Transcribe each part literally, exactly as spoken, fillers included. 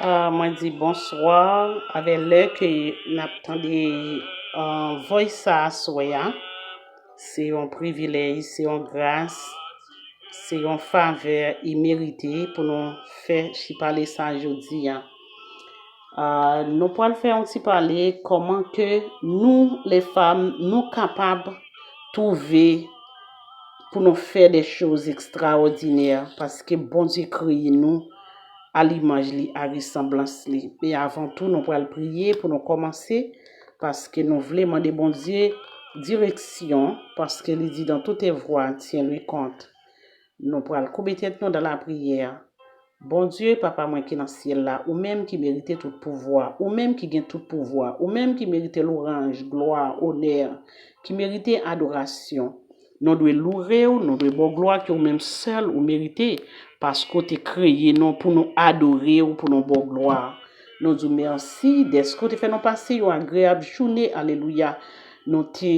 Ah, mwen di bonswa avè lè ke n ap tande ah, voice sa aswè a. Se yon privilèj, se yon gras, se yon favè imerite pou nou fè ti pale sa jodi a. Ah, nou pral fè yon ti pale kòman ke nou, les femmes, nou kapab twouve pou nou fè de choz ekstraòdinè, paske Bondye kreye nou a limaj li, a resanblans li. E avan tou, nou pral priye pou nou kòmanse, paske nou vle mande Bondye direksyon, paske li di dans toutes tes voies, tiens-lui compte. Nou pral koube tèt nou dans la prière. Bondye, Papa mwen ki nan syèl la, ou menm ki merite tout pouvwa, ou menm ki gen tout pouvwa, ou menm ki merite louranj, glwa, onè, ki merite adorasyon. Nou dwe loure w, nou dwe ba w glwa ke ou menm sèl ou merite, paske w te kreye nou pou nou adore w, pou nou ba w glwa. Nou di w mèsi dèske w te fè nou pase yon agreyab jounen, alelouya. Nou te,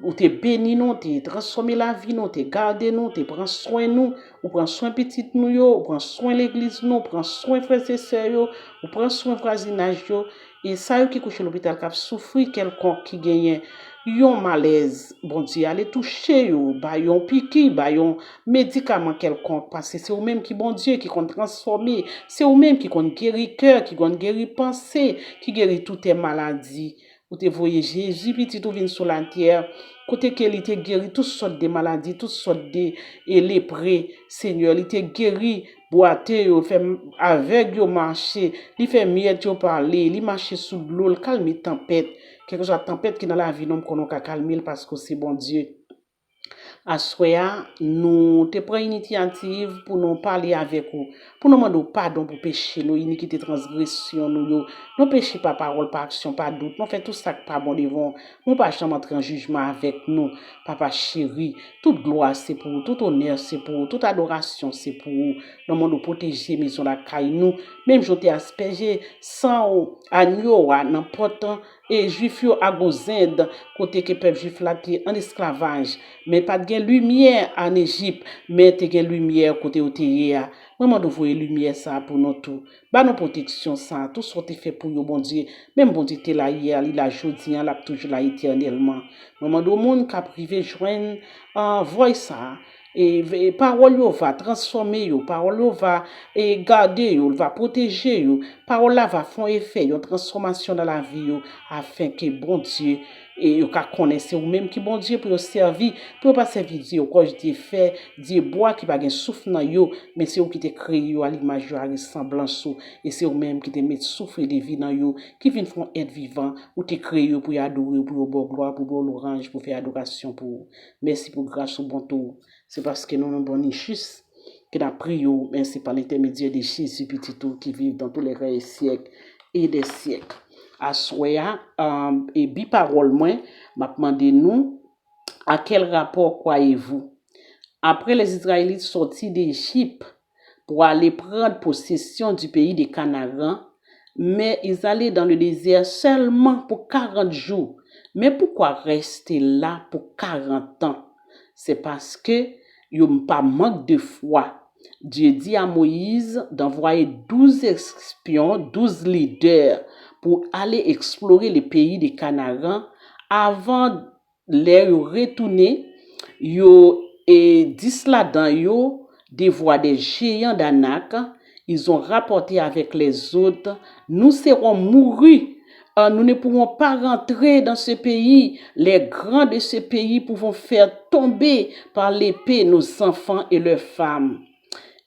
ou te beni nou, ou te transfòme lavi nou, ou te gade nou, ou te pran swen nou, ou pran swen pitit nou yo, ou pran swen legliz nou, ou pran swen frè e sè yo, ou pran swen vwazinaj yo, e sa yo ki kouche lopital k ap soufri kèlkonk ki genyen yon malèz, Bondye ale touche yo, ba yo yon piki, ba yo yon medikaman kèlkonk, paske se ou menm ki Bondye ki konn transfòme, se ou menm ki konn geri kè, ki konn geri panse, ki geri toutè maladi. Ou te voye Jezi, pitit ou, vin sou latè, kote ke li te geri tout sòt de maladi, tout sòt de e, lepre. Senyè, li te geri bwate yo, fè avèg yo mache, li fè myèt yo pale, li mache sou dlo, l kalme tanpèt. Kèlkeswa tanpèt ki nan lavi nou, m konnen w ka kalme l paske w se Bondye. Aswè a, nou te pran inisyativ pou nou pale avèk ou, pou nou mande w padon pou peche nou, inikite, transgresyon nou yo. Nou peche pa pawòl, pa aksyon, pa dout. Nou fè tout sa k pa bon devan w. Nou pa janm antre an jijman avèk nou, Papa cheri. Tout glwa se pou ou, tout onè se pou ou, tout adorasyon se pou ou. Nou mande w pwoteje mezon lakay nou, menm jan w te aspèje san w, anyo a, nan pòt e Jwif yo a Gozend, kote ke pèp Jwif la te an esklavaj. Men pa t gen limyè ann Ejip, men te gen limyè kote yo te ye a. Mwen mande w voye limyè sa a pou nou tou. Ba nou pwoteksyon sa a, tou sa w te fè pou yo, Bondye. Menm Bondye te la yè, li la jodi a, l ap toujou la etènèlman. Mwen mande w moun k ap rive jwenn ah, voice sa a, e, e pawòl yo va transfòme yo, pawòl yo va e, gade yo, l va pwoteje yo. Pawòl la va fè yon efè, yon transfòmasyon nan lavi yo, afenke Bondye e yo ka konnen se ou menm ki Bondye pou yo sèvi, pou yo pa sèvi dye wòch, dye fè, dye bwa ki pa gen souf nan yo, men se ou ki te kreye yo a limaj yo, a resanblans ou, e se ou menm ki te met souf e levi nan yo, ki vin fè yon èt vivan, ou te kreye yo pou yo adore w, pou yo ba w glwa, pou yo ba w lwanj, pou fè adorasyon pou ou. Mèsi pou gras ou, bonte w. Se paske nou, nou bon e jis ke n ap priye w, men se pa lentèmedyè de Jezi, pitit ou, ki viv dans tous les règnes des siècles et des siècles. Aswè a, um, e bi pawòl mwen, m ap mande nou, à quel rapport croyez-vous? Après les Israélites sortis d'Égypte pour aller prendre possession du pays de Canaan, mais ils allaient dans le désert seulement pour quarante jours. Mais pourquoi rester là pour quarante ans? C'est parce que yo pa manque de foi. Dieu dit à Moïse d'envoyer douze espions, douze leaders, pour aller explorer le pays de Canaan avant lè yo retounen, yo, e dis ladan yo, des voix des géants d'Anak, ils ont rapporté avec les autres, nous serons mourus, euh, nous ne pourrons pas rentrer dans ce pays, les grands de ce pays pouvons faire tomber par l'épée nos enfants et leurs femmes.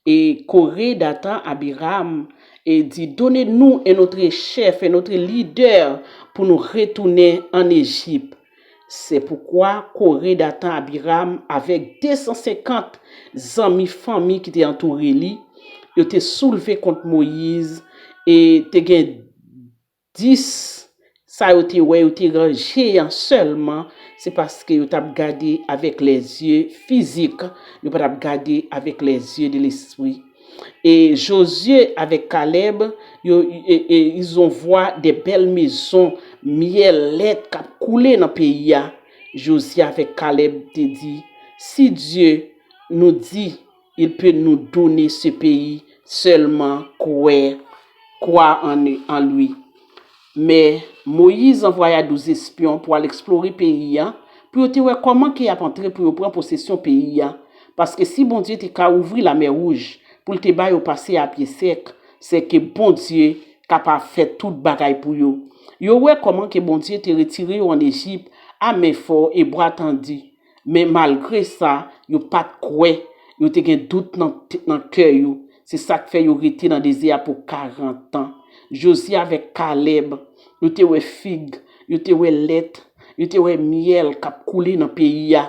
E Koré, Datan, Abiram, e di, donnez-nous un autre chef, un autre leader pour nous retourner en Égypte. Se poukwa Koré, Datan, Abiram avèk de san senkant zanmi, fanmi ki te antoure li, yo te soulve kont Moyiz, e te gen dis, sa yo te wè, yo te ranje an sèlman, se paske yo t ap gade avèk lèzye fizik, yo pa t ap gade avèk lèzye de lespri. E Jozye avèk Kalèb, yo, e, e, ils ont voir des belles maisons, myèl, lèt k ap koule nan peyi a. Jozye avèk Kalèb te di, si Dye nou di, il peut nous donner ce pays, sèlman kwè, croire en, en lui. Men, Moyiz anvwaye douz espyon pou al eksplore peyi a, pou yo te wè kòman ke y ap antre pou yo pran posesyon peyi a. Paske si Bondye te ka ouvri Lamè Wouj pou l te ba yo pase a pye sèk, se ke Bondye kapab fè tout bagay pou yo. Yo wè kòman ke Bondye te retire yo ann Ejip a men fò e bwa tandi. Men malgre sa, yo pa t kwè, yo te gen dout nan, nan kè yo. Se sa k fè yo rete nan dezè a pou karant an. Jozye avèk Kalèb, yo te wè fig, yo te wè lèt, yo te wè myèl k ap koule nan peyi a.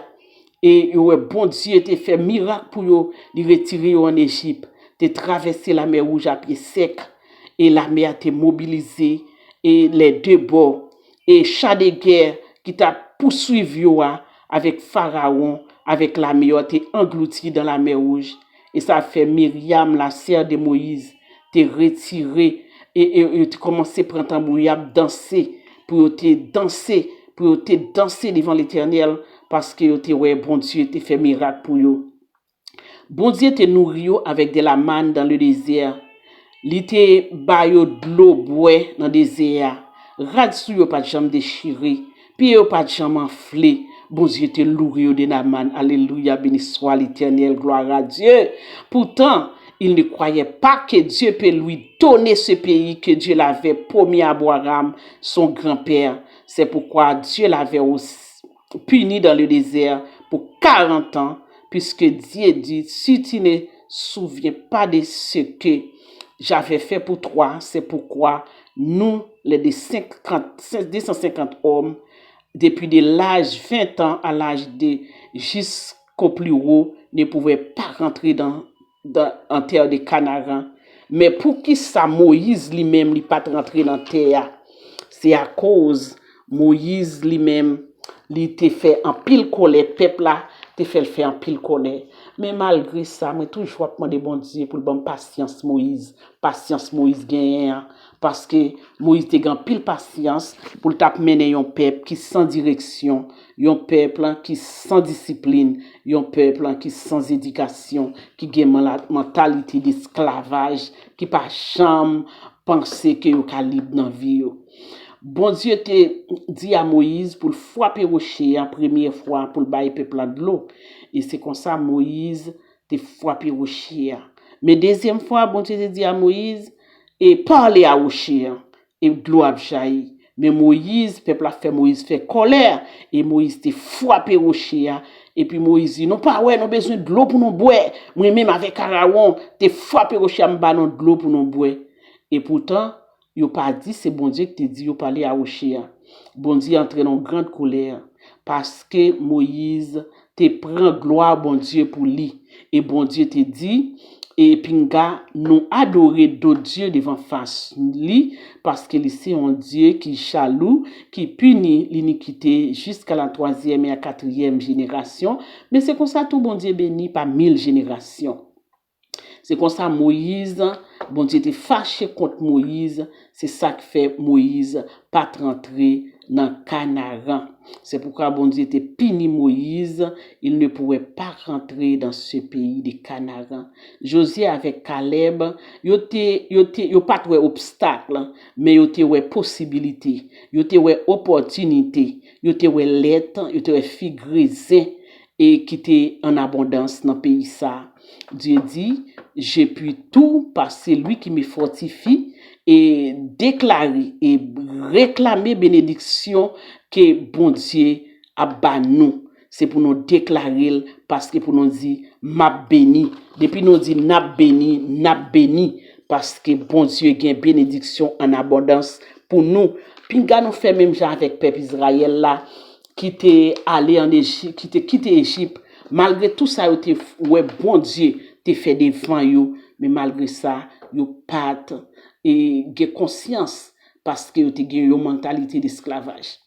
E yo wè Bondye te fè mirak pou yo, li retire yo ann Ejip, te travèse Lamè Wouj a pye sèk, e lame a te mobilize, e lè de bò, e cha de gè ki t ap pouswiv yo a, avèk Farawon, avèk lame yo a, te anglouti dan Lamè Wouj. E sa fè Miryam, la sè de Moyiz, te retire, e, e, e te kòmanse pran tanbou, y ap danse, pou yo te danse, pou yo te danse devan Letènèl, paske yo te wè Bondye te fè mirak pou yo. Bondye te nouri yo avec de la manne dans le désert. Li te ba yo dlo bwè nan dezè a. Rad sou yo pa t janm dechire. Pye yo pa t janm anfle. Bondye te nouri yo de la manne. Alelouya, béni soit l'Éternel, gloire à Dieu. Pourtant, il ne croyait pas que Dieu peut lui donner ce pays que Dieu l'avait promis à Abraham, son grand-père. C'est pourquoi Dieu l'avait aussi puni dans le désert pour quarante ans, puisque Dieu dit, si tu ne souviens pas de ce que j'avais fait pour toi, c'est pourquoi nous, les deux cent cinquante, deux cent cinquante hommes, depuis de l'âge vingt ans à l'âge de jusqu'au plus haut, ne pouvaient pas rentrer dans, dans, en terre de Canaan. Men poukisa Moyiz li menm li pa t rantre nan tè a? Se akoz Moyiz li menm, li te fè anpil kòlè, pèp la te fè l fè anpil kòlè. Men malgre sa, mwen toujou ap mande Bondye pou l ban m pasyans Moyiz, pasyans Moyiz genyen an, paske Moyiz te gen anpil pasyans pou l t ap mennen yon pèp ki san direksyon, yon pèp ki san disiplin, yon pèp ki san edikasyon, ki gen mantalite desklavaj, ki pa janm panse ke yo ka lib nan vi yo. Bondye te di a Moyiz pou l frape woche a premye fwa pou l bay pèp la dlo. E se konsa Moyiz te frape woche a. Men dezyèm fwa, Bondye te di a Moyiz, e pale a woche a, e dlo ap jayi. Men Moyiz, pèp la fè Moyiz fè kòlè, e Moyiz te frape woche a. Epi Moyiz di, nou pa wè, nou bezwen dlo pou nou bwè. Mwen menm avèk Arawon te frape woche a, m ba nou dlo pou nou bwè. E poutan, yo pa di se Bondye ki te di yo pale a woche a. Bondye antre nan yon grand kolè, paske Moyiz te pran glwa Bondye pou li. E Bondye te di, e pinga nou adore dot dye devan fas li, paske li se yon Dye ki jalou, ki pini linikite jiska la twazyèm e a katriyèm jenerasyon, men se konsa tou Bondye beni pa mil jenerasyon. Se konsa Moyiz, Bondye te fache kont Moyiz, se sa k fè Moyiz pa t rantre nan Kanaran. C'est pourquoi Bondye te pini Moyiz, il ne pouvait pas rentrer dans ce pays de Canaan. Jozye avèk Kalèb, yo te, yo te, yo pa t wè obstak, men yo te wè posibilite, yo te wè opòtinite, yo te wè lèt, yo te wè fig rezen, e ki te an abondans nan peyi sa a. Dye di, je puis tout par celui qui me fortifie, e deklare e reklame benediksyon ke Bondye ap ba nou. Se pou nou deklare l, paske pou nou di, m ap beni. Depi nou di n ap beni, n ap beni, paske Bondye gen benediksyon an abondans pou nou. Pinga nou fè menm jan avèk pèp Izrayèl la, ki te ale an Eji-, ki te kite Ejip, malgre tou sa yo te wè Bondye te fè devan yo, men malgre sa, yo pa t, e, gen konsyans, paske yo te gen yon mantalite desklavaj.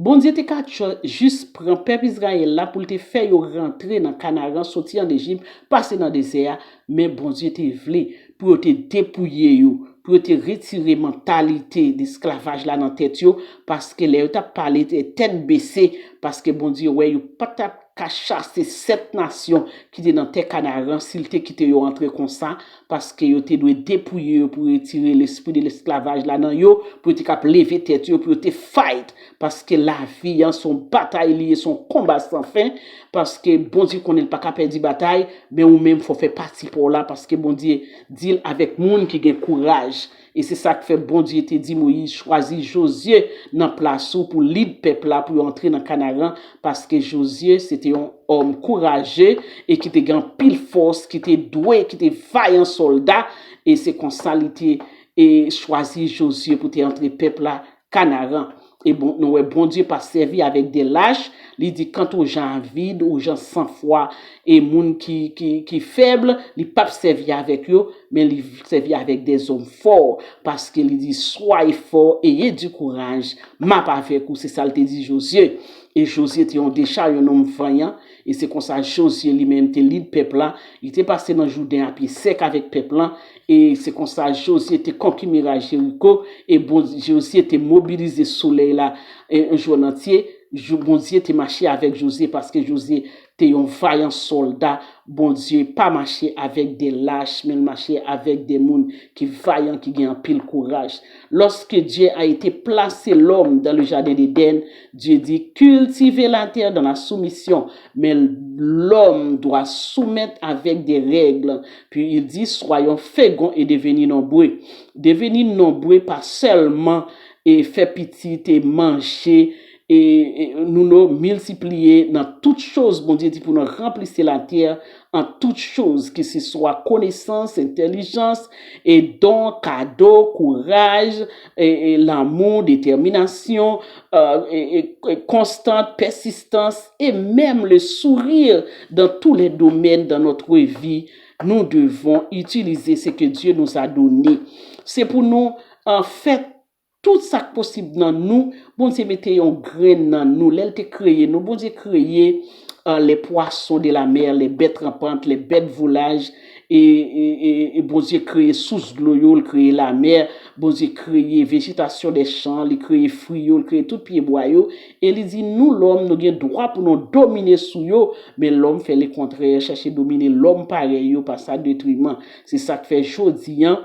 Bondye te ka tj-, jis pran pèp Izrayèl la pou l te fè yo rantre nan Kanaran, soti an Ejip, pase nan dezè a, men Bondye te vle pou yo te depouye yo, pou yo te retire mantalite desklavaj la nan tèt yo, paske lè yo t ap pale, te tèt bese, paske Bondye wè yo pa t ap ka chase sèt nasyon ki te nan tè Kanaran, si l te kite yo antre konsa, paske yo te dwe depouye yo pou retire lespri de lesklavaj la nan yo, pou yo te kab leve tèt yo, pou yo te fight, paske lavi an se yon batay li ye, se yon konba san fen, paske Bondye konnen l pa ka pèdi batay, men ou menm fò w fè pati pa w la, paske Bondye deal avèk moun ki gen kouraj. E se sa k fè Bondye te di Moyiz, chwazi Jozye nan plas ou pou lid pèp la pou yo antre nan Kanaran, paske Jozye se te yon òm kouraje e ki te gen anpil fòs, ki te dwe, ki te vayan sòlda, e se konsa li te e chwazi Jozye pou te antre pèp la Kanaran. E bon, nou wè Bondye pa sèvi avèk de lach, li di kant o jan avid, o jan san fwa, e moun ki, ki, ki fèb, li p ap sèvi avèk yo, men li sèvi avèk de zòm fò, paske li di, soyez fort, ayez du courage, m ap avèk ou, se sa l te di Jozye. E Jozye te yon decha, yon nonm vanyan, e se konsa Jozye li menm te lid pèp la, li te pase nan Jouden a pye sèk avèk pèp la, e se konsa Jozye te konki miray Jeriko, e bon, Jozye te mobilize solèy la e, yon jou antye, jou, Bondye te mache avèk Jozye, paske Jozye te yon vayan sòlda. Bondye pa mache avèk de lach, men l mache avèk de moun ki vayan, ki gen anpil kouraj. Lorsque Dieu a été placé l'homme dans le jardin d'Éden, Dieu dit, cultivez la terre dans la soumission, mais l'homme doit soumettre avec des règles. Puis il dit, soyons féconds et devenir nombreux. Devenir nombreux pa sèlman e fè pitit e manje e, e nou nou miltipliye nan tout choz. Bondye di pou nou ranplise latè an tout choz, ke se swa konesans, entèlijans, e don, kado, kouraj, e, e lanmou, detèminasyon, e, e, e konstant, pèsistans, e menm le sourire dans tous les domaines dans notre vie. Nous devons utiliser ce que Dieu nous a donné. Se pou nou, an fèt, tout sa k posib nan nou, Bondye mete yon grenn nan nou. Lè l te kreye nou, Bondye kreye, euh, les poissons de la mer, les bêtes rampantes, les bêtes volages, e, e, e, e Bondye kreye sous dlo yo, l kreye lamè, Bondye kreye vejetasyon dè chan, li kreye fwi yo, l kreye tout pyebwa yo, e li di nou lòm, nou gen dwa pou nou domine sou yo, men lòm fè lekontrè, chache domine lòm parèy yo pa sa detriman. Se sa k fè jodi an,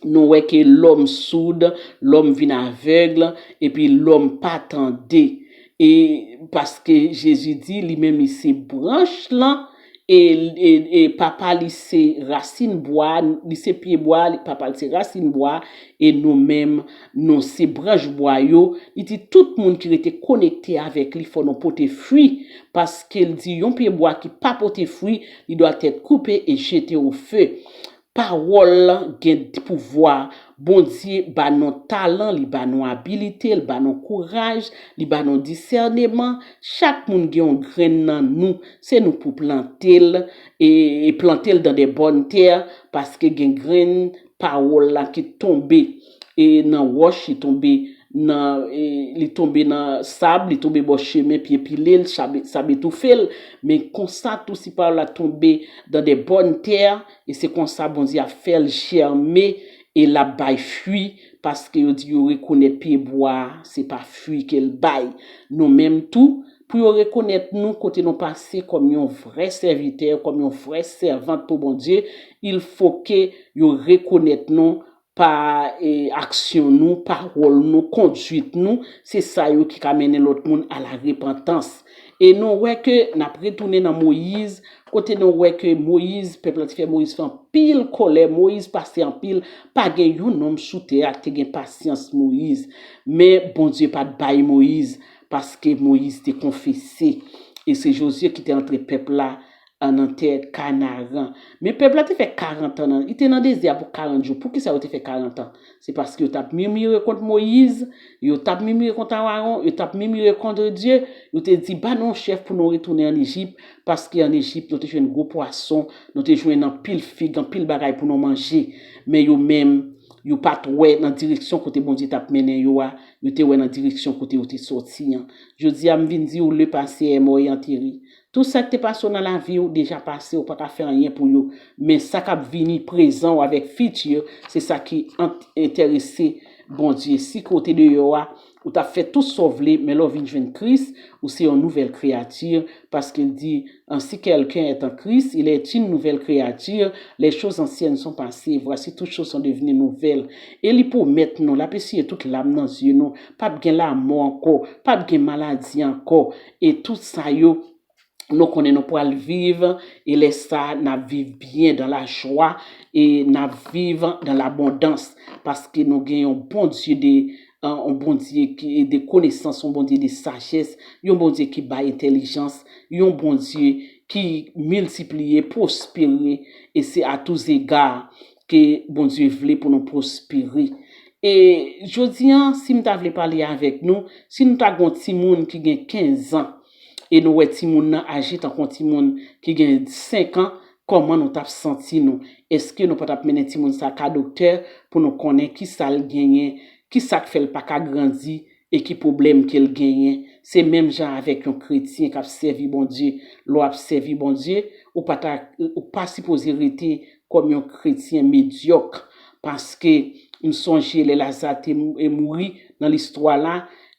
nou wè ke lòm soud, lòm vin avèg, epi lòm pa tande. E paske Jezi di, li menm li se branch lan, e, e, e papa li se rasin bwa, li se pye bwa, li, papa li se rasin bwa, e nou menm, nou se branch bwa yo. Li di tout moun ki rete konekte avèk li, fò nou pote fwi, paske l di yon pye bwa ki pa pote fwi, li dwa tèt koupe e jete o fe. Pawòl lan gen pouvwa. Bondye ba nou talan, li ba nou abilite, li ba nou kouraj, li ba nou disèneman. Chak moun gen yon grenn nan nou. Se nou pou plante l, e, e plante l dan de bòn tè, paske gen grenn pawòl la ki tonbe, e, nan wòch, li tonbe nan, e, li tonbe nan sab, li tonbe bò chemen, pye pile l, sab, sab etoufe l. Men konsa tou, si pawòl la tonbe dan de bòn tè, e se konsa Bondye ap fè l jèmen, e l ap bay fwi, paske yo di yo rekonèt pye bwa a, se pa fwi ke l bay. Nou menm tou, pou yo rekonèt nou kote nou pase kòm yon vrè sèvitè, kòm yon vrè sèvant pou Bondye, il faut que yo rekonèt nou pa, e, aksyon nou, pawòl nou, konduit nou, se sa yo ki ka mennen lòt moun a la repantans. E nou wè ke n ap retounen nan Moyiz, kote nou wè ke Moyiz, pèp la te fè Moyiz fè anpil kòlè, Moyiz pase anpil, pa gen yon nonm sou tè a ki te gen pasyans Moyiz. Men Bondye pa t bay Moyiz, paske Moyiz te konfese. E se Jozye ki te antre pèp la an nan tè Kanaran. Men pèp la te fè karant an, nan, li te nan dezè a pou karant jou. Poukisa yo te fè karant an? Se paske yo t ap mimire kont Moyiz, yo t ap mimire kont Arawon, yo t ap mimire kont Dye. Yo te di, ba nou yon chèf pou nou retounen ann Ejip, paske ann Ejip, nou te jwenn gwo pwason, nou te jwenn anpil fig, anpil bagay pou nou manje. Men yo menm, yo pa t wè nan direksyon kote Bondye t ap mennen yo a, yo te wè nan direksyon kote yo te sòti an. Jodi a, m vin di w, le passé est mort et enterré. Tout sa k te pase w nan lavi w deja pase, ou pa ka fè anyen pou yo. Men sa k ap vini prezan w avèk fiti, se sa ki ent-, enterese Bondye. Si ke w te deyò a, Ou t ap fè tout sa w vle, men lè w vin jwenn Kris, ou se yon nouvèl kreyati, paske l di, si quelqu'un est en Christ, il est une nouvelle créature, les choses anciennes sont passées, voici toutes choses sont devenues nouvelles. E li pwomèt nou, l ap esiye tout lam nan zye nou, p ap gen lanmò ankò, p ap gen maladi ankò, e tout sa yo, nou konnen nou pral viv, e lè sa a, n ap viv byen dan lajwa, e n ap viv dan labondans, paske nou gen yon Bondye de, yon Bondye ki de konesans, yon Bondye de sajès, yon Bondye ki bay entèlijans, yon Bondye ki miltipliye, pwospere, e se a tou zega ke Bondye vle pou nou pwospere. E jodi a, si m ta vle pale avèk nou, si nou ta gen yon timoun ki gen kenz an, e nou wè timoun nan aje tankou yon timoun ki gen senk an, kòman nou t ap santi nou? Èske nou pa t ap mennen timoun sa ka doktè pou nou konnen ki sa l genyen, ki sa k fè l pa ka grandi e ki pwoblèm ke l genyen? Se menm jan avèk yon kretyen k ap sèvi Bondye. Lè w ap sèvi Bondye, ou pa ta, ou pa sipoze rete kòm yon kretyen medyòk, paske m sonje lè Laza te mou- e mouri nan listwa la,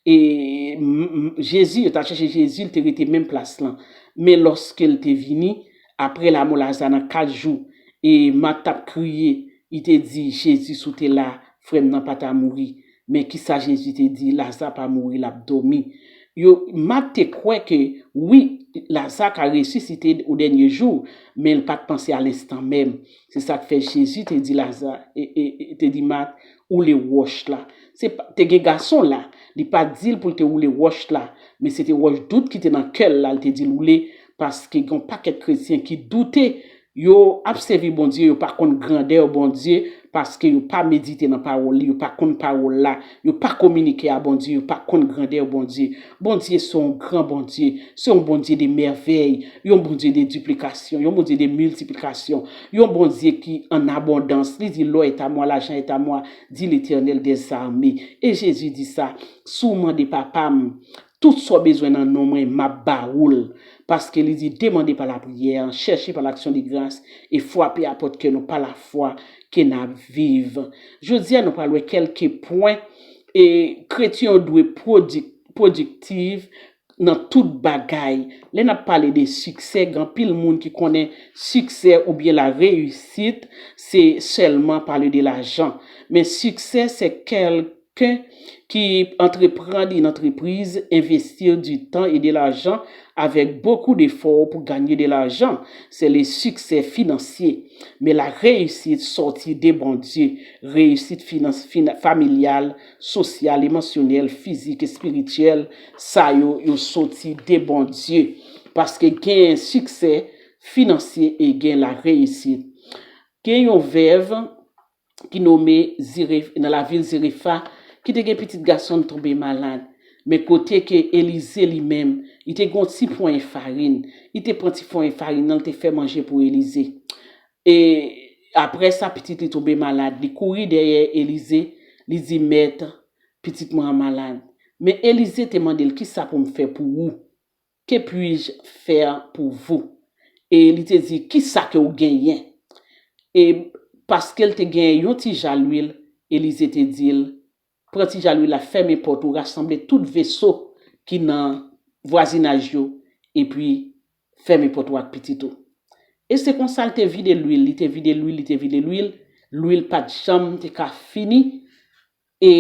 e m- m- Jezi, yo t al chèche Jezi, li te rete menm plas lan. Men lòske l te vini, apre lamò Laza nan kat jou, e Mat t ap kriye, li te di, Jezi, si w te la, frè m nan pa ta mouri. Men kisa Jezi te di? Laza pa mouri, l ap dòmi. Yo, Mat te kwè ke, wi, Laza ka resisite o dènye jou, men l pa t panse a lenstan menm. Se sa k fè Jezi te di Laza, e, e, e, te di Mat, woule wòch la. Se pa, te gen gason la, li pa t di l pou l te woule wòch la, men se te wòch dout ki te nan kè l la, l te di l woule, paske gen yon pakèt kretyen ki doute, yo ap sèvi Bondye, yo pa konn grandè Bondye, paske yo pa medite nan pawòl li, yo pa konn pawòl la, yo pa kominike a Bondye, yo pa konn grandè Bondye. Bondye se yon gran Bondye, se yon Bondye de mèvèy, yon Bondye de diplikasyon, yon Bondye de miltiplikasyon, yon Bondye ki an abondans. Li di, L'or est à moi, l'argent est à moi, dit l'Éternel des armées. E Jezi di sa, si w mande Papa m, tout sa w bezwen nan non mwen, m ap ba ou l. Paske li di, demandez par la prière, cherchez par l'action de grâce, et frappez à porte que nou pa lafwa ke n ap viv. Jodi a, nou pral wè kèlke pwen e kretyen yo dwe pwodik- pwodiktif nan tout bagay. Lè n ap pale de siksè, gen anpil moun ki konnen siksè oubyen la reyisit, se sèlman pale de lajan. Men siksè, se kèlken ki entreprendre une entreprise, investir du temps et de l'argent avec beaucoup d'efforts pour gagner de l'argent. C'est le succès financier. Men la reyisit sòti de Bondye. Reyisit finans, fina- familial, sosyal, emosyonèl, fizik, espirityèl, sa yo, yo soti de Bondye. Paske gen siksè finansye e gen la reyisit. Gen yon vèv ki nome Zire- nan lavil Zirefa, ki te gen pitit gason l tonbe malad. Men kote ke Elize li menm, li te gen yon ti ponyen farin, li te pran ti ponyen farin nan, li te fè manje pou Elize. E apre sa, pitit li tonbe malad. Li kouri dèyè Elize, li di, Mèt, pitit mwen an malad. Men Elize te mande l, Kisa pou m fè pou ou? Que puis-je faire pour vous? E li te di, Kisa ke w genyen? E paske l te gen yon ti ja lwil, Elize te di l, Pran ti ja lwil la, fèmen pòt ou, rasanble tout veso ki nan vwazinaj yo, epi fèmen pòt ou ak pitit ou. E se konsa l te vide lwil, li te vide lwil, li te vide lwil, lwil pa t janm te ka fini. E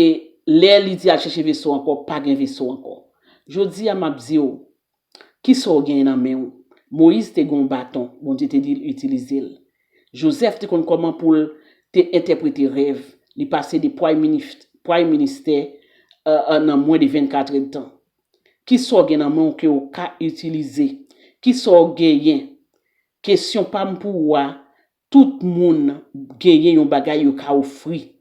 lè li di al chèche veso ankò, pa gen veso ankò. Jodi a, m ap di w, Kisa w gen nan men w? Moyiz te gen yon baton, Bondye te di l itilize l. Jozèf te konn kòman pou l te entèprete rèv. Li pase de prime minis- prime minister nan mwen de vennkat èdtan. Kisa w gen nan men w ke w ka itilize? Kisa w genyen? Kesyon pa m pou ou a, tout moun genyen yon bagay yo ka ofri.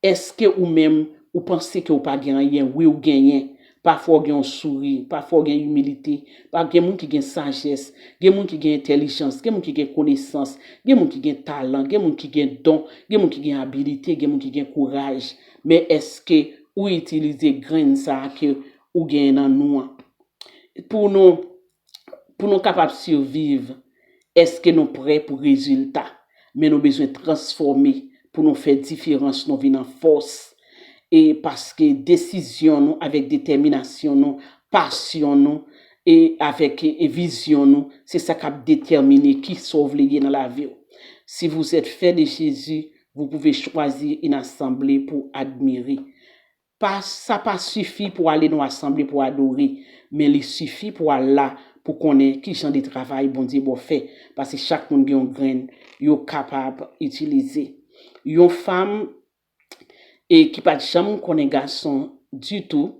Èske ou menm, ou panse ke w pa gen anyen? Wi, ou genyen. Pafwa w gen yon souri, pafwa w gen imilite. Pa gen moun ki gen sajès, gen moun ki gen entèlijans, gen moun ki gen konesans, gen moun ki gen talan, gen moun ki gen don, gen moun ki gen abilite, gen moun ki gen kouraj. Men èske ou itilize grenn sa a ke ou genyen nan nou an? Pou nou, pou nou kapab siviv, èske nou prè pou rezilta? Men nou bezwen transfòme pou nou fè diferans, nou vin an fòs. e paske desizyon nou, avèk detèminasyon nou, pasyon nou, e avèk e vizyon nou, se sa k ap detèmine ki sa w vle ye nan lavi w. Si vous êtes fait de Jésus, vous pouvez choisir une assemblée pour admirer. Pa, sa pa sifi pou ale nan asanble pou adore, men li sifi pou al la pou konnen ki jan de travay Bondye ba w fè, paske chak moun gen yon grenn yo kapab itilize. Yon fanm e ki pa t janm konnen gason ditou,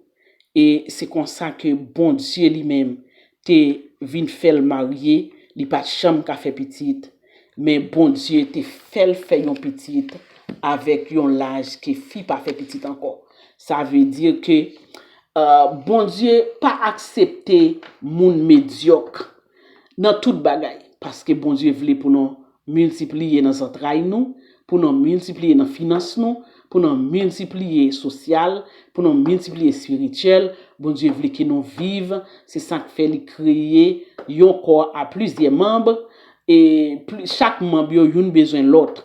e se konsa ke Bondye li menm te vin fè l marye, li pa t janm ka fè pitit, men Bondye te fè l fè yon pitit avèk yon laj ke fi pa fè pitit ankò. Sa vle di ke uh, Bondye pa aksepte moun medyòk nan tout bagay, paske Bondye vle pou nou miltipliye nan zantray nou, pou nou miltipliye nan finans nou, pou nou miltipliye sosyal, pou nou miltipliye espirityèl. Bondye vle ke nou viv, se sa k fè li kreye yon kò a plizyè manm, e chak manm yo youn bezwen lòt.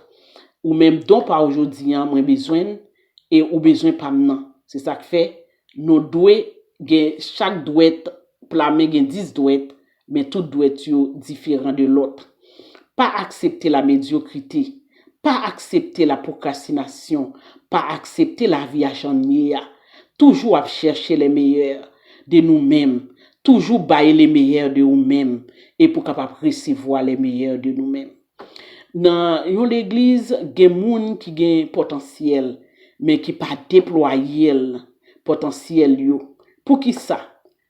Ou menm don pa w jodi an, mwen bezwen l, e ou bezwen pa m nan. Se sa k fè nou dwe gen, chak dwèt, pla men gen dis dwèt, men tout dwèt yo diferan de lòt. Pa aksepte la medyokrite, pa aksepte la pwokrastinasyon, pa aksepte lavi a jan l ye a. Toujou ap chèche le meyè de nou menm, toujou bay le meyè de ou menm, e pou kapab resevwa le meyè de nou menm. Nan yon legliz, gen moun ki gen potansyèl, men ki pa deplwaye l, potansyèl yo. Poukisa?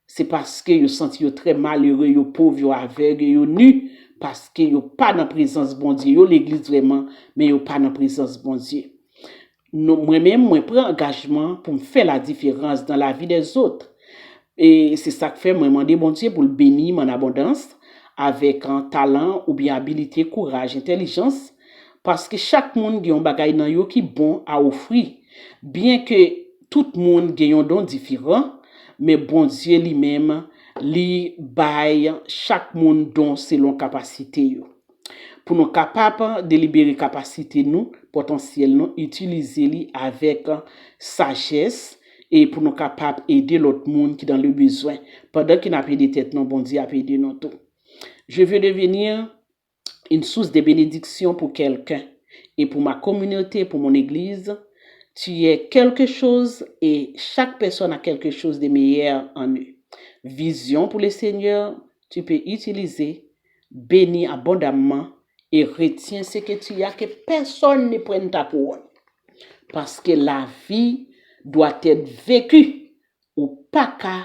Se paske yo santi yo trè malere, yo pov, yo avèg, yo ni, paske yo pa nan prezans Bondye. Yo legliz vrèman, men yo pa nan prezans Bondye. Mwen menm, mwen pran angajman pou m fè la diferans dans la vie des autres. E se sa k fè mwen mande Bondye pou l beni m an abondans avèk an talan oubyen abilite, kouraj, entèlijans, paske chak moun gen yon bagay nan yo ki bon a ofri. Byenke tout moun gen yon don diferan, men Bondye li menm, li bay chak moun don selon kapasite yo. Pou nou kapab delibere kapasite nou, potansyèl nou, itilize li avèk sajès, e pou nou kapab ede lòt moun ki dans le besoin. Pandan ke n ap ede tèt nou, Bondye ap ede nou tou. Je veux devenir une source de bénédiction pour quelqu'un et pour ma communauté, pour mon église. Tu es quelque chose et chaque personne a quelque chose de meilleur en eux. Vision pour le Seigneur, tu peux utiliser, béni abondamment et retiens ce que tu as, que personne ne prenne ta couronne. Paske lavi dwa tèt veki. Ou pa ka,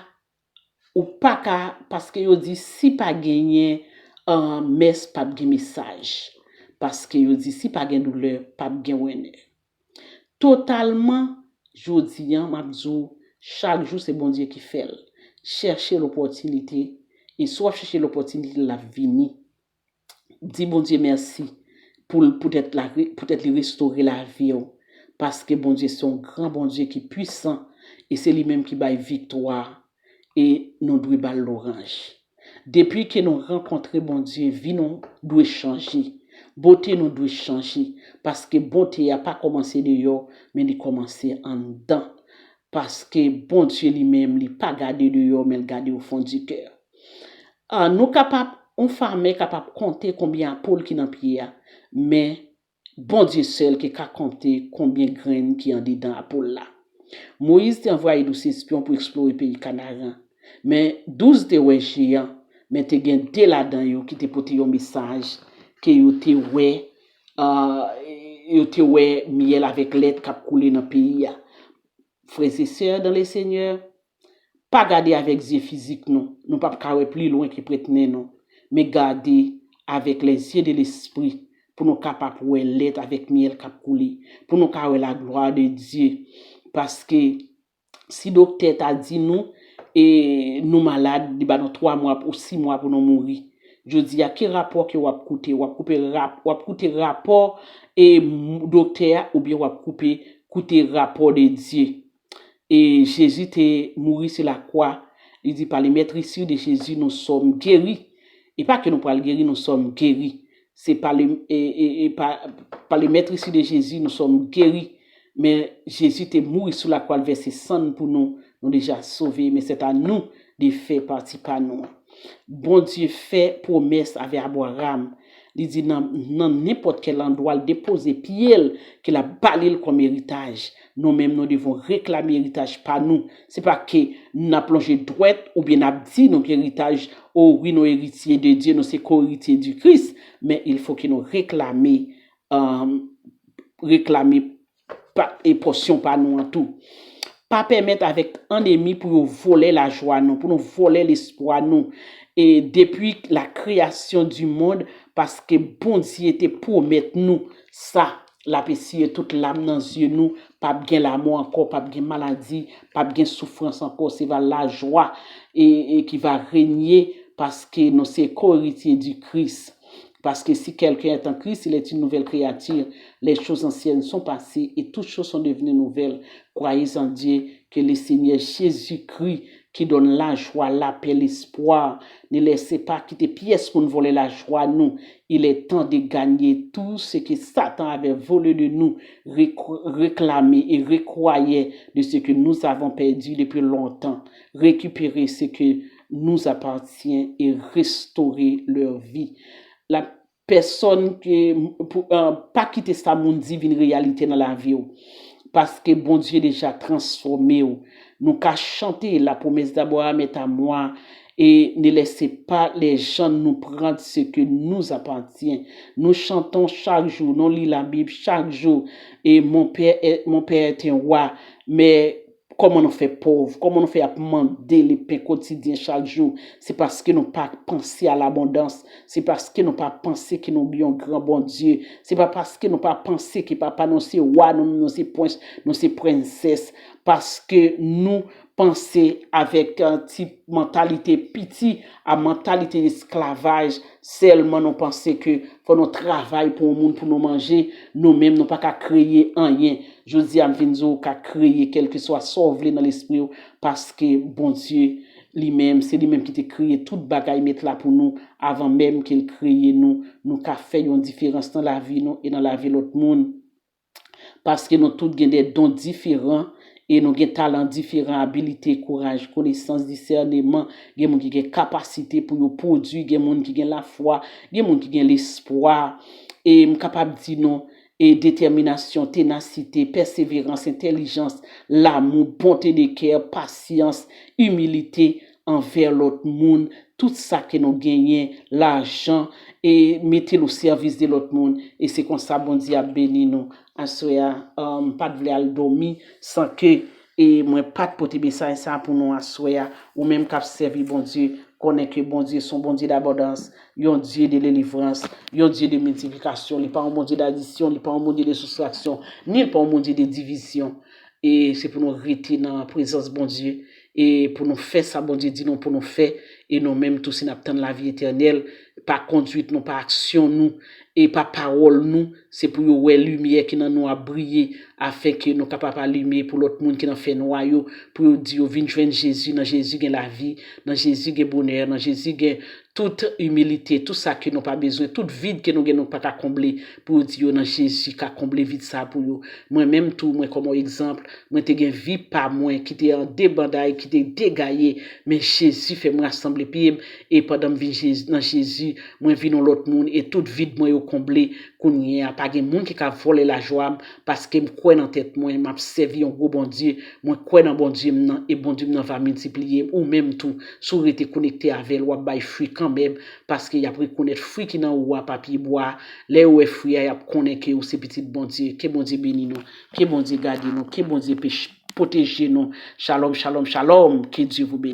ou pa ka, paske yo di si pa genyen uh, mès, p ap gen mesaj. Paske yo di si pa gen doulè, p ap gen wennè. Totalman, jodi an, m ap di w, chak jou se Bondye ki fè l. Chèche lopòtinite, e si w ap chèche lopòtinite, l ap vini. Di Bondye mèsi pou l, poutèt la, poutèt li restore lavi w. Paske Bondye se yon gran Bondye ki pwisan, e se li menm ki bay viktwa, e nou dwe ba l lwanj. Depi ke nou rankontre Bondye, vi nou dwe chanje. Bote nou dwe chanje, paske bonte a pa kòmanse deyò, men li kòmanse anndan. Paske Bondye li menm, li pa gade deyò, men l gade au fond du cœur. Ah, nou kapab, yon famè kapab konte konbyen apol ki nan pye a, men Bondye sèl ki ka konte konbyen grenn ki andedan apol la. Moyiz te anvwaye douz espyon pou eksplore peyi Kanaran, men douz te wè jeyan, men te gen de ladan yo ki te pote yon mesaj ke yo te wè, ah, yo te wè myèl avèk lèt k ap koule nan peyi a. Frères et sœurs dans le Seigneur, pa gade avèk zye fizik nou. Nou p ap ka wè pli lwen ke prèt nen nou. Men gade avèk les yeux de l'esprit pou nou kapab wè lèt avèk myèl k ap koule, pou nou ka wè la gloire de Dieu. Paske si doktè ta di nou, e nou malad, li ba nou twa mwa ou sis mwa pou nou mouri. Jodi a, ki rapò ke w ap koute? W ap koupe rap, w ap koute rapò e doktè a, oubyen w ap koupe koute rapò de Dye. E Jezi te mouri sou lakwa. Li di, par le meurtrissure de Jésus, nous sommes guéris. E pa ke nou pral geri, nous sommes guéris. Se pa le, e, e, e pa, par le meurtrissure de Jésus, nous sommes guéris. Men Jezi te mouri sou lakwa, l vèse san l pou nou, nou deja sove, men c'est à nous de faire partie pa nou an. Bondye fè pwomès avè Abraram. Li di nan, nan nenpòt kèl andwa l depoze pye l, ke l ap ba li l kòm eritaj. Nou menm, nou devon reklame eritaj pa nou. Se pa ke n ap lonje dwèt oubyen n ap di nou gen eritaj, o wi, nou eritye de Dye, nou se ko-eritye di Kris, men il faut que nou reklame, um, reklame pa, e pòsyon pa nou an tou. Pa pèmèt avèk ènmi pou yo vòlè lajwa nou, pou nou vòlè lespwa nou. E depi la création du monde, paske Bondye te pwomèt nou sa, l ap esiye tout lam nan zye nou, p ap gen lamò ankò, p ap gen maladi, p ap gen soufrans ankò, se va lajwa e, e ki va renye, paske nou se ko-eritye di Kris. Parce que si quelqu'un est en Christ, il est une nouvelle créature. Les choses anciennes sont passées et toutes choses sont devenues nouvelles. Croyez en Dieu, que le Seigneur Jésus-Christ qui donne la joie, la paix, l'espoir, ne laissez pas kite pyès moun vòlè lajwa nou. Il est temps de gagner tout ce que Satan avait volé de nous. Réclamer et récroyer de ce que nous avons perdu depuis longtemps. Récupérer ce que nous appartient et restaurer leur vie. La pèsonn ke, pou, euh, pa kite sa moun di vin reyalite nan lavi w. Paske Bondye deja transfòme w. Nou ka chante, la promesse d'Abraham est à moi, et ne laissez pas les gens nous prendre ce que nous appartient. Nous chantons chaque jour, nou li Labib chak jou, et mon père est, mon père est un roi, men kòman nou fè pòv, kòman nou fè ap mande le pain quotidien chak jou, se paske nou pa panse a labondans, se paske nou pa panse ke nou gen yon gran Bondye, se pa paske nou pa panse ke papa nou se wa, nou, nou se prens, nou se prensès, paske nou panse avèk, euh, ti mantalite piti, a mantalite esklavaj, sèlman nou panse ke fò nou travay pou yon moun pou nou manje, nou menm nou pa ka kreye anyen. Jodi a m vin di w ou ka kreye kèlkeswa sa w vle nan lespri w, paske Bondye li menm, se li menm ki te kreye tout bagay, met la pou nou, avan menm ke l kreye nou. Nou ka fè yon diferans nan lavi nou e nan lavi lòt moun. Paske nou tout gen de don diferan e nou gen talan diferan, abilite, kouraj, konesans, disèneman. Gen moun ki gen kapasite pou yo pwodui, gen moun ki gen lafwa, gen moun ki gen lespwa. E m kapab di nou, e detèminasyon, tenasite, pèseverans, entèlijans, lamou, bonte de kè, pasyans, imilite anvè lòt moun, tout sa ke nou genyen, lajan, e mete l o sèvis de lòt moun. E se konsa Bondye ap beni nou. Aswè a, um, m pa t vle al dòmi san ke, e mwen pa t pote mesaj sa pou nou aswè a. Ou menm k ap sèvi Bondye, konnen ke Bondye se yon Bondye dabondans, yon Dye de delivrans, yon Dye de miltiplikasyon. Li pa yon Bondye dadisyon, li pa yon Bondye de soustraksyon, ni li pa yon Bondye de divizyon. E se pou nou rete nan prezans Bondye, e pou nou fè sa Bondye di nou pou nou fè, e nou menm tou si n ap tann lavi etènèl, pa kondwit nou, pa aksyon nou, e pa pawòl nou, se pou yo wè limyè ki nan nou ap briye, afenke nou kapab alime pou lòt moun ki nan fènwa yo, pou yo di yo vin jwenn Jezi, nan Jezi gen lavi, nan Jezi gen bonè, nan Jezi gen tout imilite, tout sa ke nou pa bezwen, tout vid ke nou gen nou pa ka konble, pou yo di yo nan Jezi ka konble vid sa pou yo. Mwen menm tou, mwen kòm yon egzanp, mwen te gen vi pa mwen ki te an debanday, ki te degaye, men Jezi fè m rasanble pye m, e pandan m vin Jezi, nan Jezi, mwen vin yon lòt moun, e tout vid mwen yo konble. Kounye a, pa gen moun ki ka vòlè lajwa m, paske m kwè nan tèt mwen, m ap sèvi yon gwo Bondye, mwen kwè nan Bondye m nan, e Bondye m nan va miltipliye m. Ou menm tou, si w rete konekte avè l, w ap bay fwi kanmenm, paske y ap rekonèt fwi ki nan ou a pa pyebwa a. Lè yo wè fwi a, y ap konnen ke ou se pitit Bondye. Ke Bondye beni nou, ke Bondye gade nou, ke Bondye pech-, pwoteje nou. Shalom, shalom, shalom. Que Dieu vous bénisse.